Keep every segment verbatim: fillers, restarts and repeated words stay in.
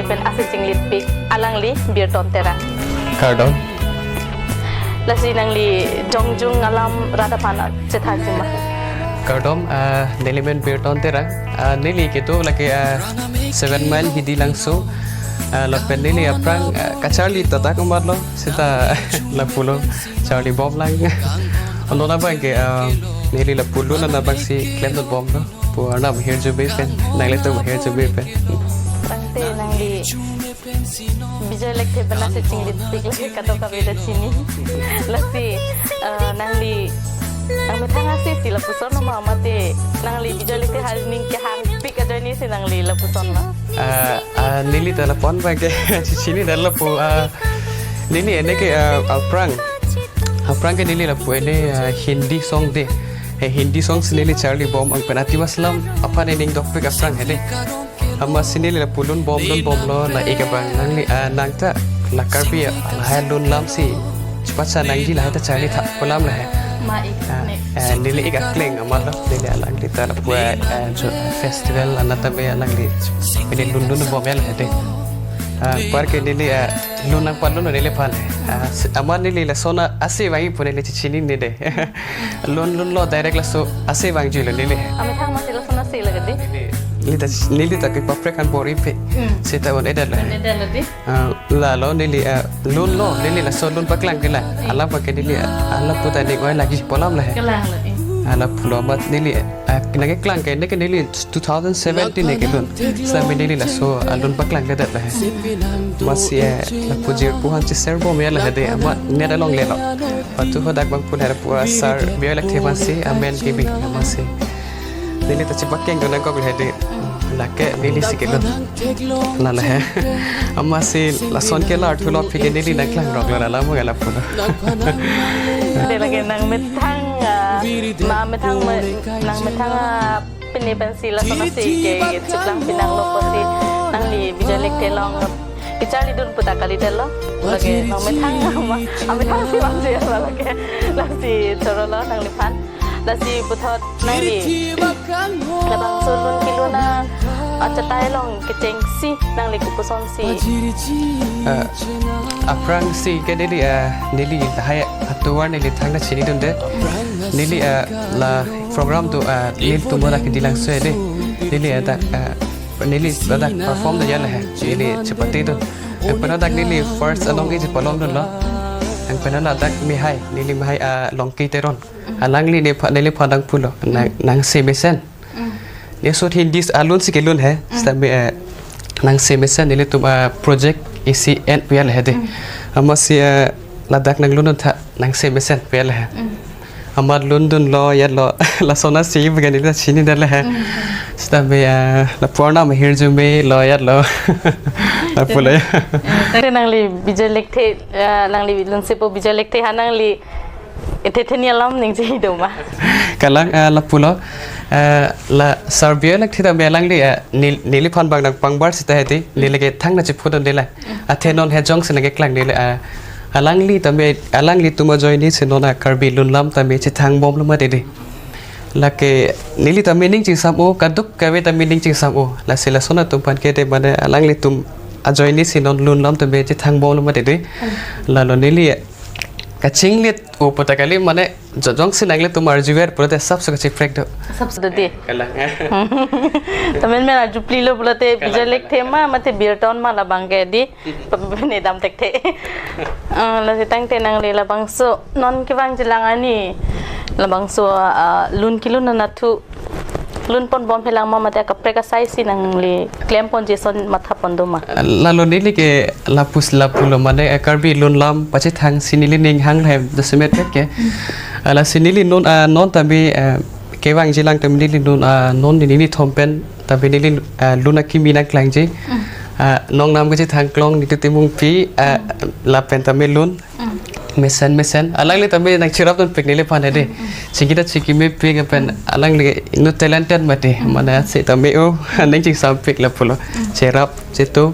Pen ase chinglitpik alangli Birton Terang. Kardom. Lasi nangli jongjung alam rat aphan chethanji ma? Kardom, ah, neli men Birton Terang. Ah, neli kedo lake, ah, Seven Mile Hidi Langso. Ah, lapen neli aphrang, ah, kacharli tatak amat lo, seta lapulo charli bomlang. Anona abang ke, ah, neli lapu lun anabang si klemdun bomlo. Pu Arnam ahirjume pen, nanglitum ahirjume pen. Tangte nangli Bijoy Lekthe pen ase chinglitpik lake kadokave ta chini. Lasi, eh, nangli, nang methang ase si lapuson ma mate nangli Bijoy Lekthe ha ning kehangpik ajoine si nangli lapuson ma? Ah, ah, neli ta lapu-an abang ke chechinine lapu, ah, neli ene ke, ah, aphrang. Aphrang ke neli lapu ene, ah, Hindi song de. Eh, Hindi song si neli charli bom ang pen atimas lam aphan ening dokpik aphrang he de. Amatsi neli lapu lun bom, lun bomlo, la ik abang nangli, ah, nang ta la Karbi, ah, lahai lun lam si chepachanangji lahai ta charli tha pu alam lahai. Ma ik Ah, ne. Eh, neli ik akleng amat lo, neli alangli ta lapu, eh, jo-, festival anat tame alangli. Neli lun lun bom ya lahai de. Ah, anpar ke neli, eh, lun nangpalun neliphan. Ah, si-, amat neli lason ase vangji pu neli chechinine de. Lun lunlo direct laso ase vangjilo neli. Amethang masi lason ase lake de. Neli ta, neli ta kepaprek an bor-ipe. Hmm. Seta un-edet la. Un-edet la de. Ah, lalo neli, ah, lunlo, neli laso lun paklang ke la. Hmm. Alam abang ke neli, ah, lapu ta ning oi lagi pu alam lahai. Kelang la, eh. Ah, lapulo amat neli, ah, nangkeklang ke, neke neli two thousand seventeen ne kelun. Seta me neli laso, ah, lun paklang ke det lahai. Masi, eh, lapu jirpo aphan cheser bom ya lahai de, amat net along lelo. Patu hadak abang pu lahai pu asar Bijoy Lekthe masi, amen kebi, masi. Neli ta chepakeng dun nangkok lahai de. Lake neli si kelun. La lahai. Amatsi lason ke la arthu lok phike neli nangklang rok la la mo gala pulo. De lake nang methang, ah, ma methang ma, nang methang, ah, pini pensi lason ase ke cheplang pinanglo pusi nangli Bijoy Lekthe along kecharlidun pu ta kalidetlo. Lake nang methang ma, amethang si vangji la lake. Lasi chorolo nangliphan. Lasi puthot nangli labangso lun kelun a, ah, chatai along kechengsi nangli kopuson si. Ah, aphrang si ke neli, ah, neli lahai atovar neli thangta chinidunde. Neli, ah, la program do, ah, neli tumor lake Dilangso de. Neli, ah, dak, ah, neli ladak perform do ya lahai. Neli chepatedun. Ang pen ladak neli first along iji palomdunlo. Ang pen ladak mehai, neli mehai, ah, Longki Teron. Alangli nepha-, neliphan nangpulo, nang, nangse mesen. Mm. Ne sot Hindi s-, alun si kelun he, Mm. seta me, eh, nangse mesen nelitum, ah, project isi en pu ya lahai de. Mm. Amatsi, eh, ladak nanglun tha, nangse mesen pu ya lahai. Mm. Amat lundunlo, yatlo, lason ase pu ke neli ta chinidet lahai. Mm. Seta me, ah, lapu Arnam ahirjume lo, yatlo. Lapulo ya. Eh, tangte nangli Bijoy Lekthe, eh, nangli lunsepo Bijoy Lekthe ha nangli ethe theni alam ningje do ma? Kalang, ah, lapulo, ah, la sar Bijoy Lekthe ta me alangli, ah, nel-, neliphan abang nangpangbar seta hedi, Mm. neli ke thangta chepudun de la. Mm. Athe non he jongsi nangkeklang de la, ah, alangli ta me, alanglitum ajoine si non a Karbi lun lam ta me chethang bomlo mati de. Lake neli ta me ning chingsam-o, kadokave ta me ning chingsam-o. Lasi lason atum aphan ke de mane alanglitum ajoine si non lun lam ta me chethang bomlo mati de. Mm. Lalo neli kachinglit-o pu ta kali mane jo-, jongsi nanglitum arjuver pulote sap so kachiprek do. Sap so do de. Kalang. Tamen men arjuplilo pulote Kalang, Bijoy kalang. Lekthe ma, mate Birton ma labang ke di. Pabene dam thekthe. Ah, lasi tangte nangli labangso non kevangjilang ani labangso, ah, lun kelun anatthu lun pon bomhelang ma mate kaprek asai si nangli klem ponji ason matha pon do ma? Lalo neli ke lapus lapulo mane, eh, Karbi lun lam pachethang si neli ning hang lahai jasemet pet ke. Mm. Ah, lasi neli non, ah, non ta me, ah, kevangjilang ta me neli non, ah, non neli nithom pen ta me neli, ah, lun akimi nangklangji. Mm. Ah, Nongnam Kachethang Klong, Nitu Timungpi, ah, Mm. lapen ta me lun. Mm. Mesen mesen. Alangli ta me nangcherapdunpik neliphan hedi. Mm, mm. Chingki ta chingki mepik pen Mm. alangli inut talented mati. Mm. Mane ase ta me o, Mm. ning chingsampik lapulo. Mm. Cherap, chetu.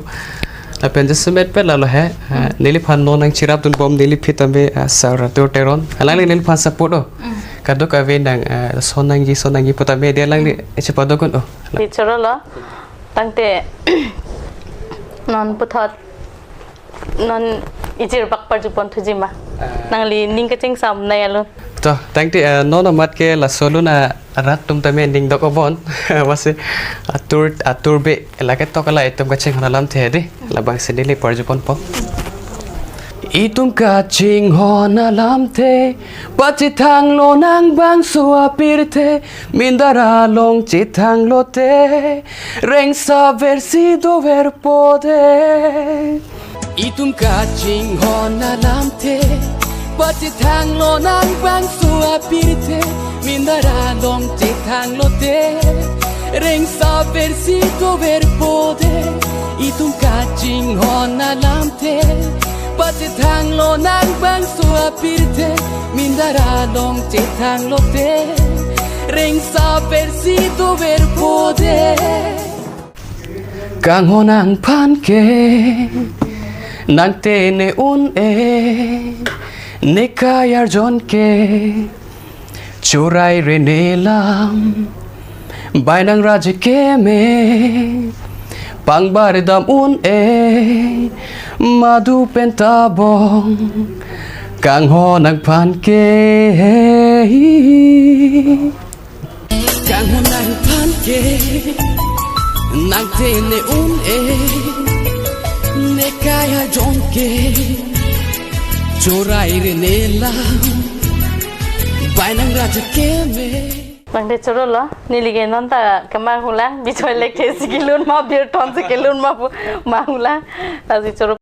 Lapen jasemet pen lalo he. Ah, Mm. neliphan non nangcherapdun bom neli aphi ta me, ah, sar Ratur Teron. Alangli neliphan support o. Mm. Kadokave nang, ah, son nangji, son nangji pu ta me de alangli Mm. chepadokun o. Di chorolo. Tangte Non puthot non ijir bak parjupon thuji ma. Ah. Nangli ning kachingsam nai alun. To, tangte, eh, non amat ke laso alun arat atum tame ning dok obon. Masi atur atur be lake tok ala itum kachinghon alamthe di. Labangsi neli parjuponpo. Itum kachinghon alamthe, pachethanglo nang bangso apirthe, mindar along chethanglote, rengsa versi doverpo de. Itum kachinghon alamthe, pachethanglo nang bangso apirthe, mindar along chethanglote, rengsa versi doverpo de. Itum kachinghon alamthe, pachethanglo nang bangso apirthe, mindar along chethanglote, rengsa versi doverpo de. Kanghon nangphan ke, nangte ne un-e, ne kai arjon ke, chorai rene lam, bai nang raje keme, pangbar dam un-e, madu pen tabong, kanghon nangphan ke. Kanghon nangphan ke, nangte ne un-e, ne kai arjon ke, chorai rene lam, bai nang raje keme. Bangde chorolo, neli ke non ta kemang hulang, bichoi lek thesi kelun ma, birton si kelun ma pu mang hulang, lasi choro.